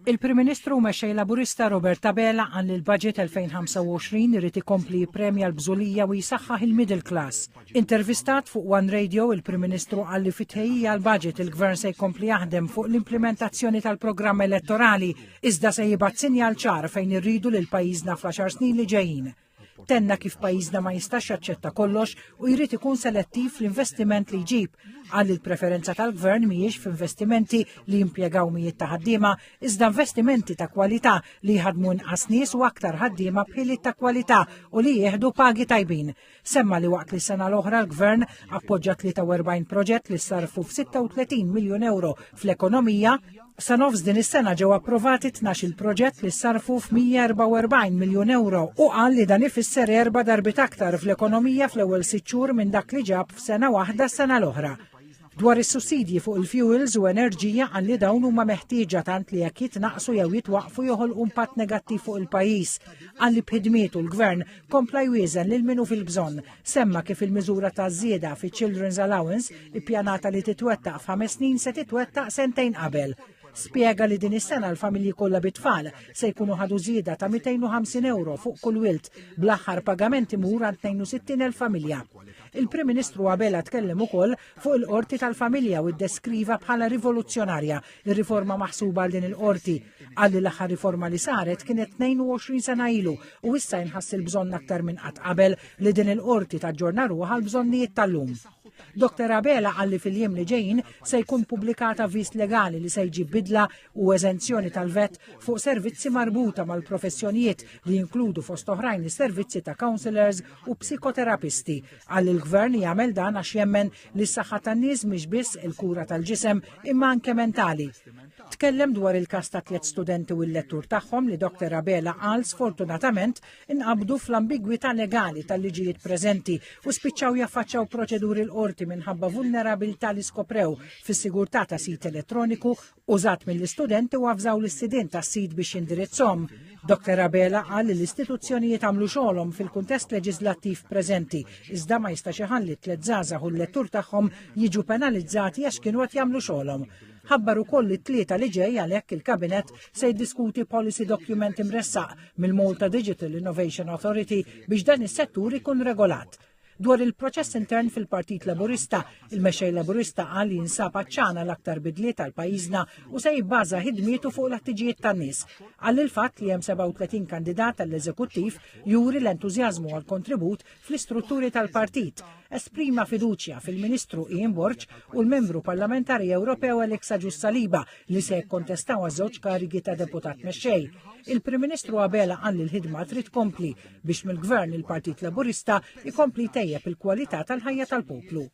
Il-Prim Ministru u Mexxej Laburista Robert Abela qal li l-Budget 2025 irid ikompli jippremja l-bżulija u jsaħħaħ il-middle class. Intervistat fuq One Radio, il-Prim Ministru qal li fit-tħejjija l-budget il-Gvern se jkompli jaħdem fuq l-implementazzjoni tal-programm elettorali, iżda se jibgħat sinjal ċar fejn irridu lil pajjiżna fl-għaxar snin li ġejjin. Tenna kif pajjiżna ma jistax jaċċetta kollox u jrid ikun selettiv fl-investiment li jġib. Qal li l-preferenza tal-gvern mhijiex f'investimenti li jimpjegaw mijiet ta' ħaddiema, iżda investimenti ta' kwalità li jħadmu inqas nies u aktar ħaddiema b'ħiliet ta' kwalità u li jieħdu pagi tajbin. Semma li waqt li sena l-oħra l-gvern appoġġa 43 proġett li sarfu f'36 miljun euro fl-ekonomija, Sa nofs din is-sena ġew approvati 12-il proġett li ssarfu f'144 miljun euro u qal li dan ifisser erba' darbiet aktar fl-ekonomija fl-ewwel sitt xhur minn dak li ġab f'sena waħda s-sena l-oħra. Dwar is-sussidji fuq il-fuels u enerġija qal li dawn huma meħtieġa tant li jekk jitnaqqsu jew jitwaqqfu joħolqu impatt negattiv fuq il-pajjiż. Qal li b'ħidmietu l-Gvern kompla jwieżen lil min hu fil-bżonn. Semma kif il-miżura ta' żieda fi Children's Allowance ippjanata li titwettaq f'ħames snin se titwettaq sentejn qabel. Spjega li din is-sena l-familji kollha bit-tfal se jkunu ħadu żieda ta' 250 euro fuq kull wild bl-aħħar pagament imur għand 62,000 familja. Il-Prim Ministru Abela tkellem ukoll fuq il-Qorti tal-Familja u ddeskriva bħala rivoluzzjonarja ir-riforma maħsuba għal din il-qorti. Qal li l-aħħar riforma li saret kienet 22 sena ilu u issa jinħass il-bżonn aktar minn qatt qabel li din il-qorti taġġorna ruħha l-bżonnijiet tal-lum. Dr. Abela qal li fil-jiem li ġejjin se jkun pubblikat avviż legali li se jġib bidla u eżenzjoni tal-vet fuq servizzi marbuta mal-professjonijiet li jinkludu fost oħrajn is-servizzi ta' counselors u psikoterapisti. Qal li l-gvern jagħmel dan għax jemmen li s-saħħa tan-nies mhix biss il-kura tal-ġisem imma anke mentali. Tkellem dwar il-każ ta' tliet studenti u l-lettur tagħhom li Dr. Abela qal sfortunatament inqabdu fl-ambigwità legali tal-liġijiet preżenti u spiċċaw jaffaċċaw proċeduri l-qorti minħabba vulnerabilità li skoprew fis-sigurtà ta' sit elettroniku użat mill-istudenti u avżaw lis-sidien tas-sit biex jindirizzhom. Dr. Abela qal li l-istituzzjonijiet għamlu xogħolhom fil-kuntest leġislattiv preżenti, iżda ma jistax iħalli tliet żgħażagħ u l-lettur tagħhom jiġu penalizzati għax kienu qed jagħmlu xogħolhom. Ħabbar ukoll li t-Tlieta li ġej għalhekk il-Kabinett se jiddiskuti policy document imressaq mill-Malta Digital Innovation Authority biex dan is-settur ikun regolat. Dwar il-proċess intern fil-Partit Laburista, il-Mexxej Laburista qal li jinsab għatxan għal aktar bidliet għal pajjiżna u se jibbaża ħidmietu fuq l-ħtiġijiet tan-nies. Qal li l-fatt li hemm 37 kandidat għall-eżekuttiv juri l-entużjażmu għal kontribut fl-istrutturi tal-partit. Esprima fiduċja fil-Ministru Ian Borg u l-Membru Parlamentari Ewropew Alex Agius Saliba li se jikkontestaw għaż-żewġ karigi ta' Deputat Mexxej. Il-Prim Ministru Abela qal li l-ħidma trid tkompli biex mill-Gvern il-Partit Laburista jkompli jtejjeb il-kwalità tal-ħajja tal-poplu.